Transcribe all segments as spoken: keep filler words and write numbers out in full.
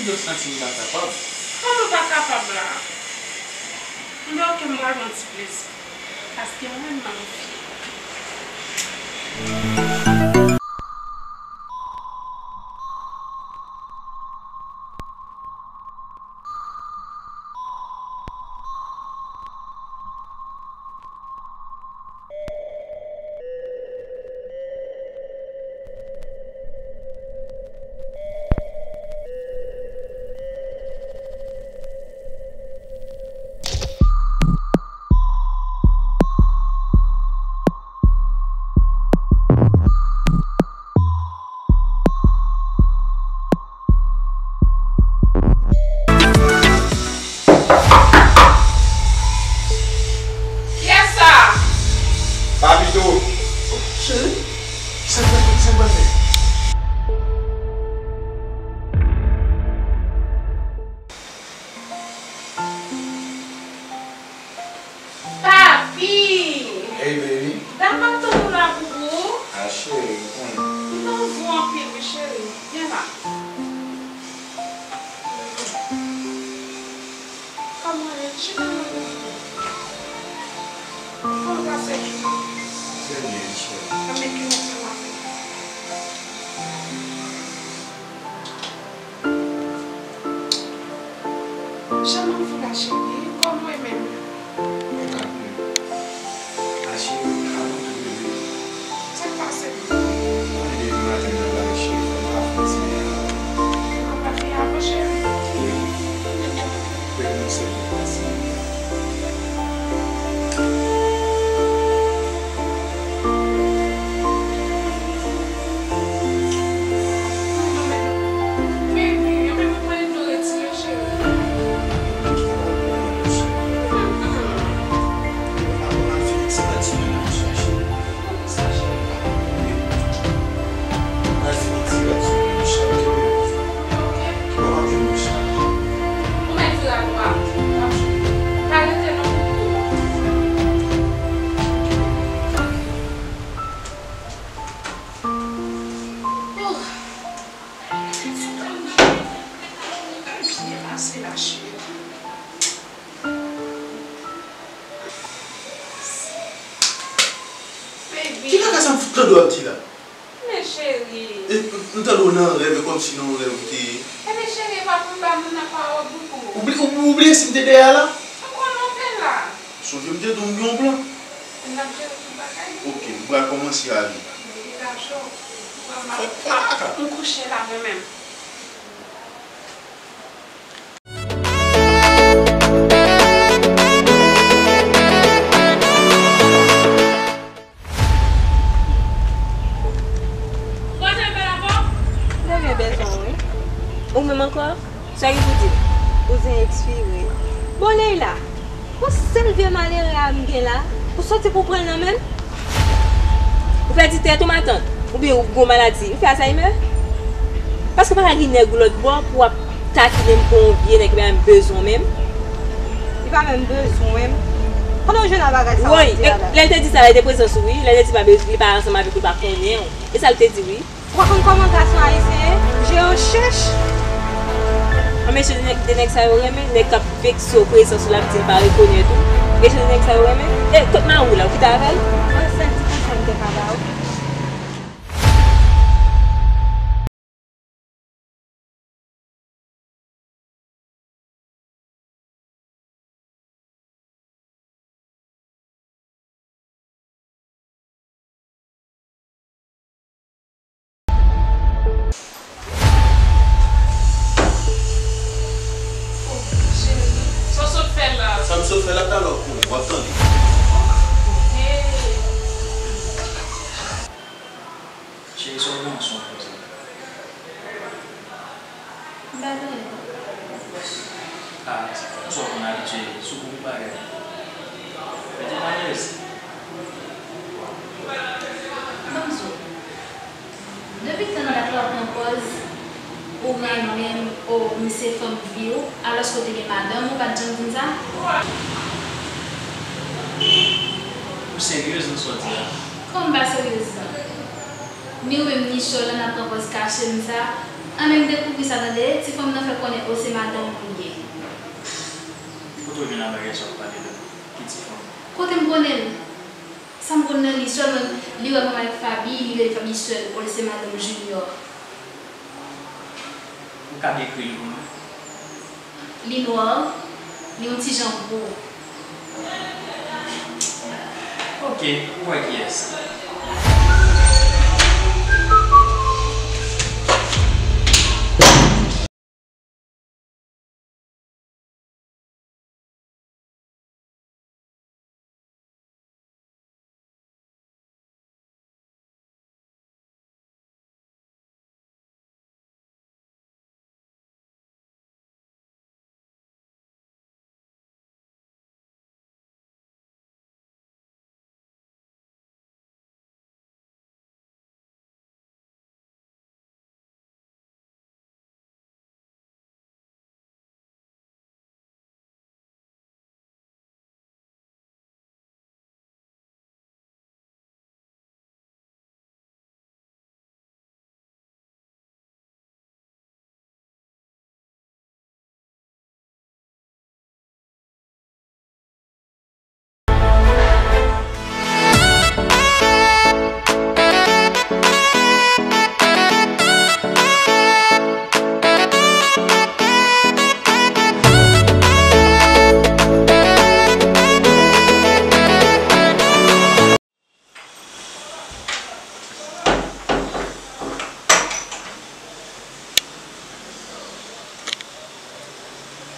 Yo santi m pa kapab. Kòman w pa kapab la? Enben, oke, m pral ba w yon ti plezi. Paske mwen menm, m ap fye. Kiyès sa? Papito. Cheri, sa k pral fèt? Sa k pral fèt? Papi! Hey, baby. Dat m ap tann ou la, boubou. Ah, cheri, ou konnen. M nan vou anpil, wi, cheri. Vyen la. Kòman w ye? Chita la, boubou. Kòman w pase jounen an? Trè byen, cheri. Kòman ki w fè maten? Jan m ap fou la, cheri, kòman w ye menm? Mwen ka byen. A, cheri, avan tout, bebe. Sa k pase? Ou konnen depi maten m t ap gade cheri, fò m pa fè ti byen avan. Ou pa fè avan, cheri? Wi. Bebe, m sèl pase. Ou mèt vire adwat. Pa rete non. Ouh. Byen pase la, cheri. Baby. Ki kaka sa m fout tande w ap di la? Men cheri. E, m, m tande w nan rèv, e kòmsi nan yon rèv ou te ye. Ebyen cheri, e pa pou m ba moun nan pawòl boubou. Ou bli-, ou, ou bliye si m te dèyè a la? M konnen w te la. Sonje m te di w m gen yon plan. N ap jere tout bagay. Oke, m pral kòmanse ale. Baby, pa cho. Fè, fè kaka. M kouche la mwen menm. Ou pa janm pale avè w? Mwen gen bezwen w, wi. Ou menm ankò? Sa ki pou di? Bouzen ekspire. Bon, Leila, yon sèl vye malere a m gen la, ou soti pou w pran l nan men l? Ou pèdi tèt ou, matant? Oubyen ou gon maladi? Ou fè Alzheimer? Paske pa ka gen nèg ou lòt bò pou w ap takinen m kon yon vye nèg, ebyen m bezwen w menm. Li pa menm bezwen m. Kote w jwenn a bagay sa w ap di a la? Woy, lè l te di sa la, li te prezans ou wi. Lè l te di pa bezwen, li pa ansanm avèk ou, li pa konnen w. E sa l te di wi. Ou pa konn kòman gason ayisyen ye? Je yo chèch. An mesye de nèg, de nèg sa yo renmen, nèg k ap vekse w, prezans ou l ap di l pa rekonèt ou. Mesye de nèg sa yo renmen. E kot mari w la, ou kite avè l? Mwen sèl ti konsèy m te ka ba w. Sa w sot fè la? Sa m sot fè la, talè w konnen, w ap tande. Cheri, sa w gen ansanm konsa? M pa gen anyen. Ah, ou sa w konn abitye sou gwo bagay. Mete m alèz. Ban m di w, depi tan dat la w pran pòz ou renmen m, o, m se fanm vi w, alòske w te gen madanm ou, ou pa t janm di m sa? Ou seryez nan sa w di a? Kòman m pa seryez nan? Ni ou menm ni Sherlande ap pran pòz kache m sa. Anben, m dekouvri sa, tande, ti fanm nan fè konnen o se madanm ou l ye. Kote w jwenn bagay sa w ap pale la? Ki ti fanm? Kote m konnen l? Sa m konn nan li, sèlman li wè m ansanm avèk Faby, li rele Faby sè l, o l se madanm Junior. Ou ka dekri l pou mwen? Li nwa, li yon ti jan gwo. Ok, ou wè kiyès.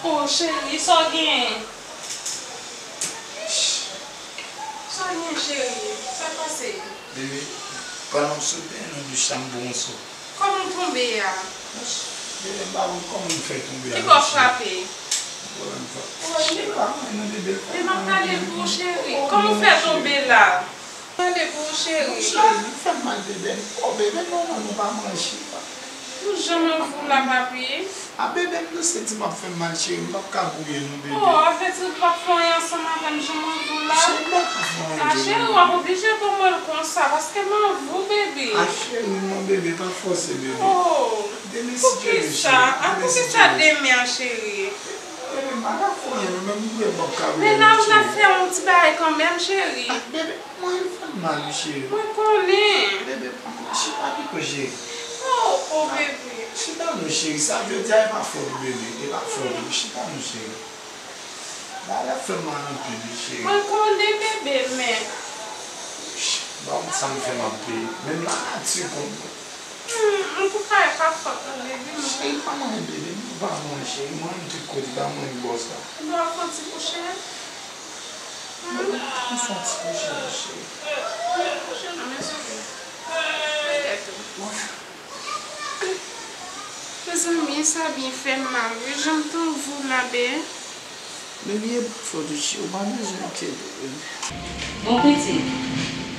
Oh, cheri, sa w genyen? Sa w genyen, cheri? Sa k pase? Bebe, pandan w sot dèyè nan douch la, m pran yon so. Kòman w tonbe a? Bebe, m pa konn kòman m fè tonbe a, non, cheri. Kibò w frape? Pwoblèm frape. Cheri, pa mwen non, bebe. Men m ap pale pou w, cheri. Kòman w fè tonbe la? Pale pou w, cheri. Non, cheri, li fè m mal, bebe. Oh, bebe, non, non, nou pa manje. Ou janm anvi w la, papi? A, bebe, m tou santi m ap fè m mal, cheri. M p ap ka gouye, non, bebe. Oh, avèti w p ap fè anyen ansanm avè m, janm anvi w la. Cheri, m pa ka fè anyen, bebe. A, cheri, w ap oblije ban mwen l konsa, paske m anvi w, bebe. A, cheri, non, bebe, pa fòse, bebe. Oh, poukisa? A, poukisa demen an, cheri? Bebe, m pa ka fè anyen, non, men m gouye, m p ap ka gouye, non, cheri. Men la, m ap fè yon ti bagay kanmenm, cheri. A, bebe. Mwen, li fè m mal, wi, cheri. Mwen konnen. Bebe, pa mwen, chita pito, cheri. Oh, oh, bebe. Chita non, cheri. Sa jodi a, e pa fòt ou, bebe. E pa fòt ou. Chita non, cheri. Bagay la fè m mal anpil, wi, cheri. Mwen konnen, bebe, men. Ch, ba m sa m fè m ap peye. Menm lanati konn mwen. Hmm, antouka, e pa fòt ou, bebe, non. Cheri, pa mwen, bebe. M pa mwen, cheri. Mwen, m tout kote, pa mwen, bòs la. Ou dwe fè yon ti kouche. Mwen, m fè yon ti kouche, cheri. Mezanmi, sa byen fè m mal wi, jan m t anvi w la, bebe. Bebe, e pa fòt ou, cheri, ou pa bezwen enkyete, bebe. Bon, pitit,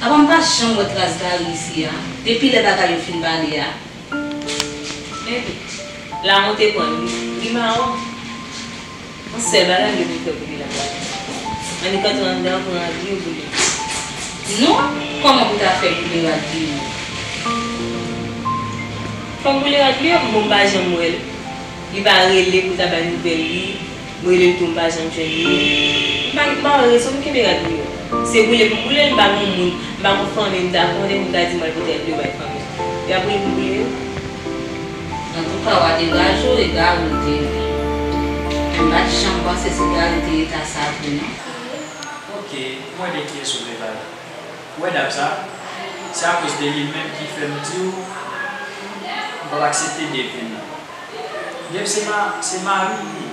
apa m pa janm wè tras Gary isi a, depi lè bagay yo fin pale a? Bebe, lamonte pran l wi, li mawon. Yon sèl bagay m gen pou m fè pou li la. Annik antre anndan an, pran rad li yo boule. Non, kòman pou ta fè boule rad li yo? Fò m boule rad li yo, bon, m pa janm wè l. Li pa rele pou ta bay nouvèl li. M rele l tou, m pa janm jwenn li. M pa, m pa wè rezon pou m kenbe rad li yo. Se boule pou m boule l, m pa gon moun, m pa gon fanmi m ta konnen pou m ta di m al pote rad li yo bay fanmi m. Y ap rele pou m boule yo? Antouka, w a degaje w, e Gary w te ye. M pa t janm panse se Gary te eta sa vre, non. Ok, m wè de kiyès ou vle pale. Ou wè dam sa? Se akoz de li menm ki fè m di w m p ap aksepte Dave vin nan. Dave se ma-, se mari m li ye.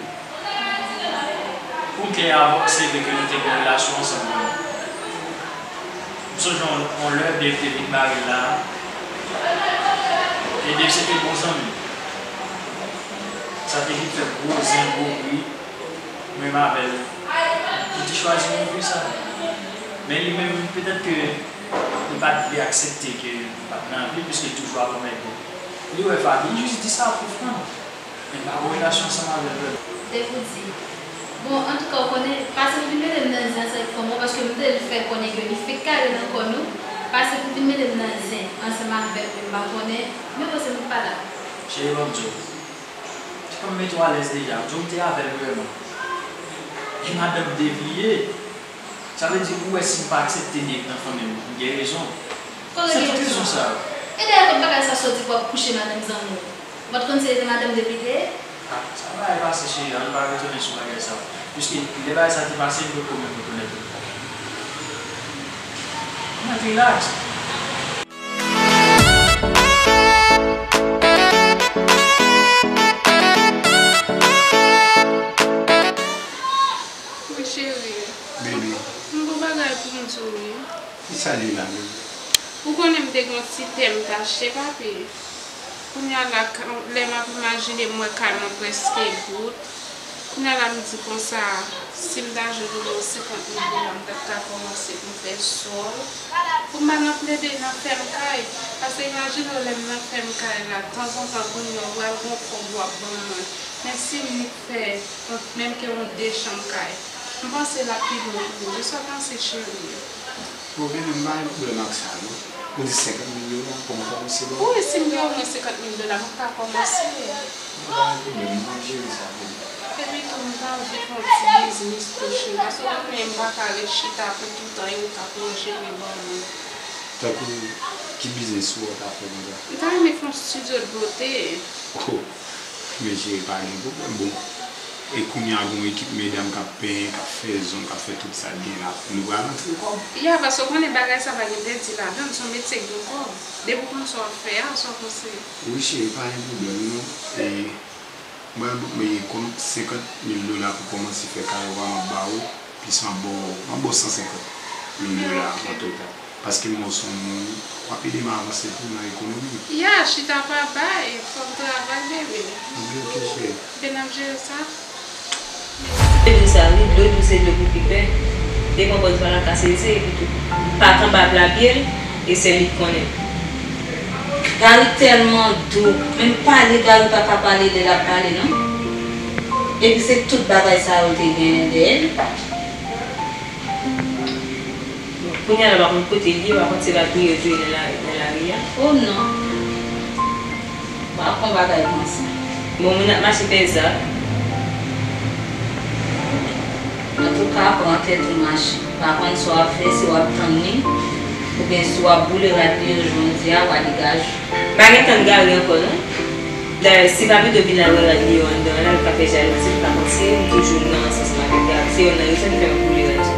Pou m klè avè w, se vre ke nou te gen yon relasyon ansanm vre. M sonje yon, yon lè Dave te vin mari l la, e Dave se te bon zanmi m. Sa te vin fè gwo zen, gwo bri, menm avè l. Li te chwazi yon vi sa. Men li menm, petèt ke li pa t vle aksepte ke m pa t nan vi l, piske l toujou ap anmède. Li wè Faby, li jis di sa pou fè m. Men m pa gen relasyon ansanm avè l vrèman. Dave ou di. Bon, antouka, ou konnen, pase pou vin mete m nan zen ansanm avèk fanm ou, paske m te fè konnen ke li fenk kare nan kò nou, pase pou vin mete m nan zen ansanm avè l, men m pa konnen, men bon, se moun pa la. Cheri, ban m di w. Ti fanm mete w alèz deja. Di w m te avè l vrèman. E madanm Dave li ye. Sa vle di ou wè si m pa aksepte Dave nan fanmi m, m gen rezon. Kote gen rezon sa? E dayè kot bagay sa soti pou w ap kouche madanm zanmi w? Ou pa t konn se te madanm Dave li te ye? Ah, sa bagay pase cheri, ann pa retounen sou bagay sa. Piske lè bagay sa te pase, m potko menm rekonèt ou. Mèt rilaks. Wi, cheri. Baby. M gon bagay pou m di w, wi. Kisa li la, baby? Ou konnen m te gen yon ti tè m t achte, papi. Kounye a la, lè m ap imajine, m wè kay mwen prèske bout. Kounye a la, m di konsa, si m ta jwenn omwen senkant mil dola, m t ap ka kòmanse pou m fè sòl. Pou m pa nan plede nan fèm kay. Paske imajine w, lè m nan fèm kay la, tanzantan, kounye a, w pral gon kòb w ap ban mwen. Men si m nik fè, menm ke yon de chanm kay, m panse l ap pi bon pou ou. Wi, sa w panse, cheri? Bon, baby, m pa gen pwoblèm ak sa, non. Ou di senkant mil dola pou m kòmanse, non? Wi, si m gen omwen senkant mil dola, m ap ka kòmanse. M pa gen pwoblèm, m ap jere sa, baby. Epi tou, m ta anvi fè yon ti biznis tou, cheri, paske w konnen m pa ka ret chita pou toutan e ou k ap manje, wi, ban mwen. Tankou ki biznis ou ta fè konsa? M ta renmen fè yon studio de beauté. Oh, men cheri, pa gen pwoblèm, bon. E kounye a, gon ekip medam k ap penyen, k ap fè zong, k ap fè tout sa l gen la. Nou pral antre kòb. Ya, paske w konnen bagay sa pa gen pèdi ladan l, se yon metye k gen kòb. Depi w konn sa w ap fè a, sa w panse? Wi, cheri, pa gen pwoblèm, non. E, mwen, mwen, kòm senkant mil dola pou kòmanse fè kay ou a, m ap ba ou, plis m ap ba w, m ap ba w san senkant mil dola an total. Paske m wè w se yon moun, w ap ede m avanse tou nan ekonomi. Ya, chita pa bay, fò m travay, bebe. Anben, oke, cheri. Bebe, n ap jere sa. Dlo dous sa, wi, dlo dous se dlo pou pipè. Devan bòz pa la ka sezi, epi tou, pa kanba pla pye l, e sèl li k konnen. Gary tèlman dou, menm pale Gary pa ka pale lè l ap pale, non. Epi se tout bagay sa yo te genyen dèyè l. Bon, kounye a la, pa konn kote l ye, pa konn se pa touye yo touye nan la, nan lari a. Oh non. Pa konn bagay konsa. Bon, moun ap mache fè zak. Antouka, pran tèt ou mache. Pa konn sa w ap fè, si w ap tann li, oubyen si w ap boule rad li yo, jan w di a, w a degaj ou. Pa gen tan Gary ankò, non. Dayè, si pa pito vin al wè rad li yo anndan an la, l ka fè jalouzi, l ka panse m toujou nan ansanm avèk Gary. Se youn nan rezon ki fè m ap boule rad yo.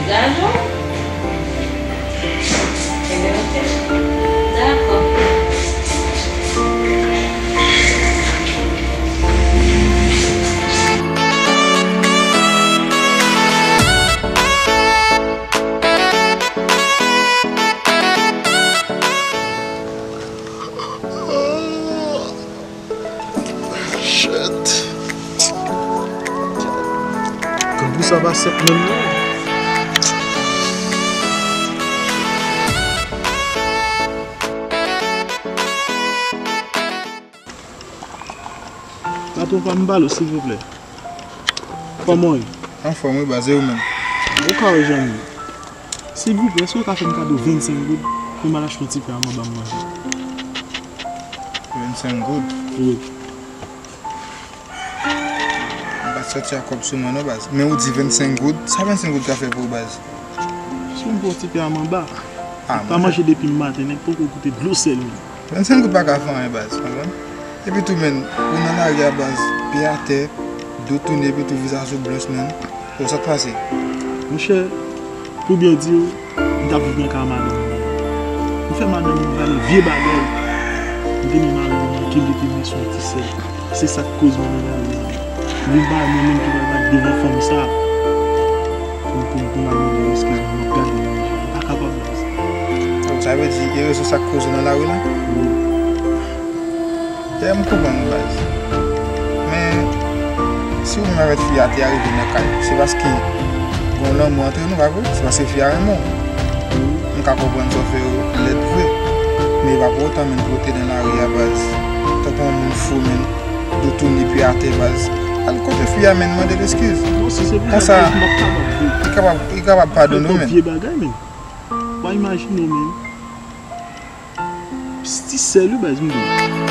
Gason? Ebyen, oke. Dakò. Shit. Kangousè pa senp menm non. Patwon pa m pale w, silvouplè. Kòman w ye? Anfòm wi baz, e ou menm? Ou ka wè jan m ye. Silvouplè, èske w ka fè m kado vennsenk goud pou m al achte yon ti pè a manba m manje? Vennsenk goud? Wi. M pa t sòti ak kòb sou mwen non baz. Men ou di vennsenk goud, sa vennsenk goud ka fè pou ou baz? Si w m fè yon ti pè a manba. Ah, pa manje depi maten, nèg poko goute dlo sèl menm. Vennsenk goud pa ka fè anyen baz, konprann? Epi tou menn, ou nan lari a baz, pye atè, do tounen epi tou vizaj ou blanch menn. Bon, sa k pase? Monchè, pou byen di w, m t ap viv nan kay madanm mwen. M fè madanm mwen pale vye bagay. M te men madanm mwen ke li te men sou yon ti sè. Se sa k koz mwen nan lari a. Li bay mwen menm ki pa ka devan fanm sa. Pou, pou, pou m al mande eskiz mwen, m ap gade nan je. M pa kapab baz. Oh, sa vle di, e rezon sa k koz ou nan lari la? Wi. Yè, m konprann ou baz. Men, si ou menm avèk fi a te arive nan kay, se paske gon lanmou antre nou, pa vre? Se paske fi a renmen w. M ka konprann sa w fè yo lèd vre. Men e pa pou otan menn pou w te nan lari a baz. Tankou yon moun fou menn, do tounen pye atè baz. Al kote fi a menn, mande l eskiz. Non, si se pou sa, konsa, m p ap kapab vre. Li kapab, li kapab padone w menn. Vye bagay menn. Pa imajine w menn. Ti sèl wi baz, m di w.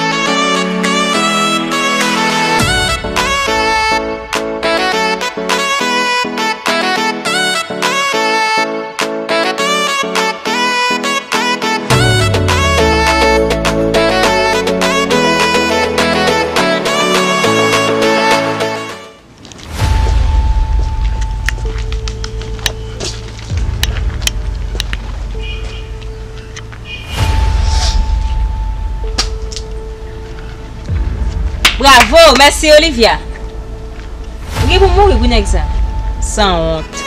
Bravo! Mèsi, Olivia! Ou gen pou mouri pou nèg sa. Sanwont.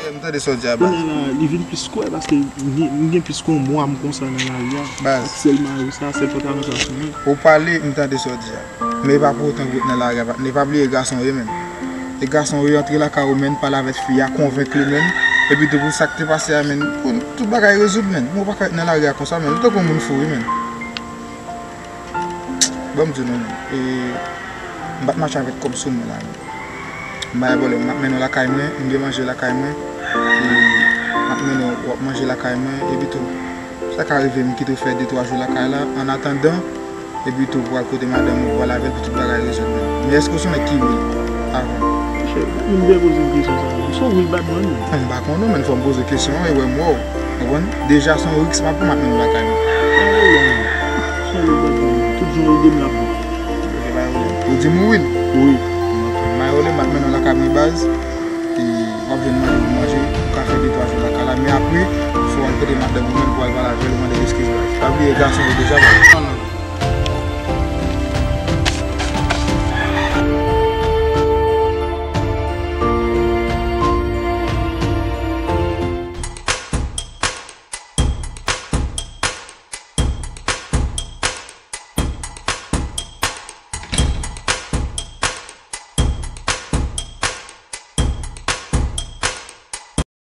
M tande sa w di a baz. Kounye a la, li vin plis kwè paske m gen, m gen plis ke yon mwa m konsa nan lari a. Baz. Ak sèl mari sa, sèl pantalon sa sou mwen. Ou pale, m tande sa w di a. Men e pa pou otan pou w ret nan lari a, patnè. Pa bliye gason w ye, menn. E gason w ye, antre lakay ou, menn, pale avèk fi a, konvenk li, menn. Epi tou pou sa k te pase a, menn, pou tout bagay rezoud, menn. Men w pa ka ret nan lari a konsa, menn. Ou tankou yon moun fou, wi, menn. Ban m di w non, menn. E, m pa t mache avèk kòb sou mwen la, menn. M pa gen pwoblèm, m ap mennen w lakay mwen, m gen manje lakay mwen. E, m ap mennen w, w ap manje lakay mwen, epi tou. Sa ka rive m kite w fè de twa jou lakay la, annatandan, epi tou pou al kote madanm ou, pou al avè l, pou tout bagay rezoud menm. Men èske w se yon nèg ki real avan? Monchè, moun byen poze m kesyon sa a. M se yon real bad man wi. M pa konnen, men fò m poze kesyon an e wè m wè w. Konprann? Deja se yon risk m ap pran, m ap mennen w lakay mwen. Pa gen pwoblèm. Se yon real bad man. Tout jan w ede m l ap bon. Ok, pa gen pwoblèm. Ou di m wi? Wi. Ok. M pa gen pwoblèm, m ap mennen w lakay mwen baz. E w ap jwenn manje pou manje, ou ka fè de twa jou lakay la, men apre, fò w al kote madanm ou menm pou w al pale avè l, ou mande l eskiz baz. Pa bliye gason yo deja baz.